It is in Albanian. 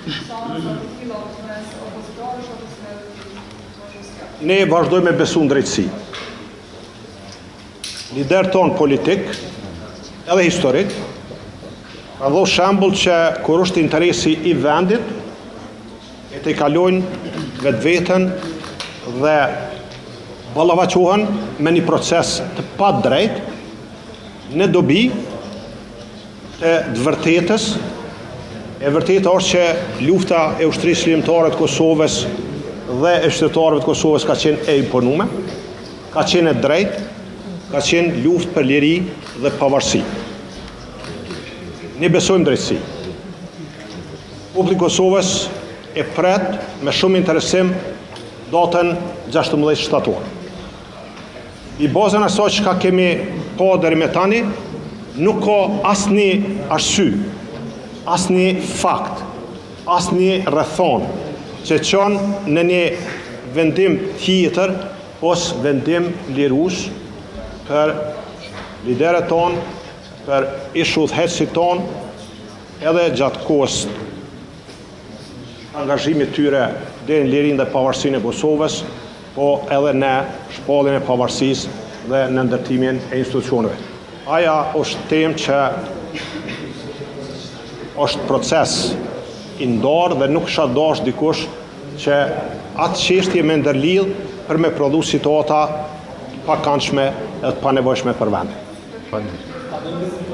Seanca të tilla mes opozitarësh apo se Ne vazhdojmë me besu në drejtësi. Liderët tonë politik, edhe historik, kanë dhonë shembull që kur është interesi i vendit, e tejkalojnë vetveten dhe ballafaqohen me një proces të padrejtë në dobi të të vërtetës. E vërteta është që lufta e ushtrisë çlirimtare të Kosovës dhe e qytetarëve të Kosovës ka qenë e imponume, ka qenë e drejtë, ka qenë luftë për liri dhe pavarësi. Ne besojmë drejtësi. Populli i Kosovës e pret me shumë interesim datën 16 shtator. I bazën asaj çka kemi pa deri me tani, nuk ka asnjë arsye, asnjë fakt, asnjë rrethanë që çon në një vendim tjetër pos vendim lirues për liderët tonë, për ish udhëheqësit tonë, edhe gjatë kohës angazhimit tyre deri në lirinë dhe pavarësinë e Kosovës, po edhe në shpalljen e pavarësisë dhe në ndërtimin e institucioneve. Aja është temë që është proces i ndarë dhe nuk kisha dashtë dikush që atë çështje me ndërlidh për me prodhu situata të pakëndshme dhe të panevojshme për vendin. Faleminderit.